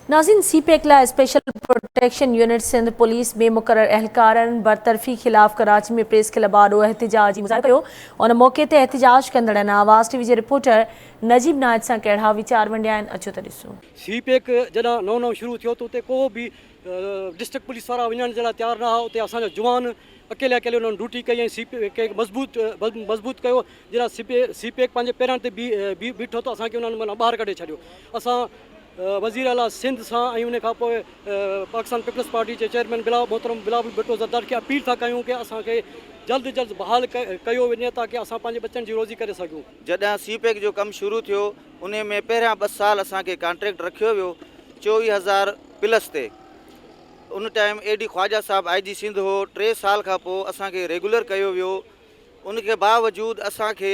ناظرين سي پيڪ لاء special protection unit Sindh police ۾ مقرر اهلڪارن برطرفي خلاف ڪراچي ۾ پريس ڪلب آڏو احتجاجي مظاهرو ڪيو ان موقعي تي احتجاج ڪندڙن آواز ٽي وي جي رپورٽر نجيب نائچ سان ڪهڙا ويچار ونڊيا آهن اچو ته ڏسون. سي پيڪ جڏهن نئون نئون شروع ٿيو ته اتي ڪو به ڊسٽرڪٽ پوليس وارا وڃڻ جي لاء تيار نه هئا اتي اسان جا جوان اڪيلي اڪيلي انهن ڊيوٽي ڪئي ۽ سي پيڪ کي مضبوط مضبوط ڪيو جڏهن سي پي سي پيڪ پنهنجي پيرن تي بيٺو ته اسان کي انهن معنيٰ ٻاهر ڪڍي ڇڏيو اسان وزير اعليٰ سنڌ سان ۽ ان کان پوء پاڪستان پيپلز پارٽي جي چيئرمين بلا محترم بلاول ڀٽو زرداري کي اپيل ٿا ڪيون ڪي اسان کي جلد جلد بحال ڪيو وڃي تاڪه اسان پنهنجي ٻچن جي روزي ڪري سگهون. جڏهن سي پيڪ جو ڪم شروع ٿيو انهي ۾ پهريان ٻه سال اسان کي ڪانٽريڪٽ رکيو ويو 24 هزار پلس تي ان ٽائيم اي ڊي خواجه صاحب آء جي سنڌ هو ٽي سال کان پوء اسان کي ريگولر ڪيو ويو ان کي باوجود اسان کي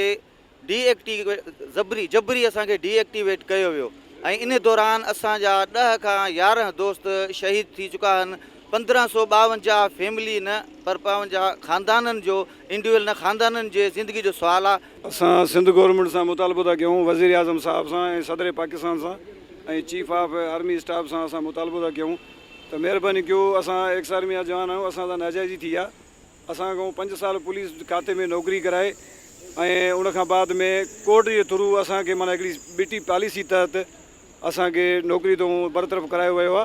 ڊي ايڪٽيويٽ زبري جبري اسان کي ڊي ايڪٽيويٽ ڪيو ويو ۽ ان دوران اسان جا ڏهه کان 11 دوست شهيد ٿي چڪا آهن 1552 فيملي نه پر 52 خاندانن جو انڊيويل نه خاندانن جي زندگي جو سوال آ. اسان سنڌ گورنمينٽ سان مطالبو ٿا ڪيون وزير اعظم صاحب سان ۽ صدر پاڪستان سان ۽ چيف آف آرمي اسٽاف سان اسان مطالبو ٿا ڪيون ته مهرباني ڪيو اسان ايڪس آرمي جا جوان آهيون اسان سان ناجائزي ٿي آ اسان کان پنج سال پوليس کاتي ۾ نوڪري ڪرائي ۽ ان کان بعد ۾ ڪورٽ جي ٿرو اسان کي معنيٰ هڪڙي ٻٽي پاليسي تحت اسان کي نوڪري تون برطرف ڪرايو ويو آ.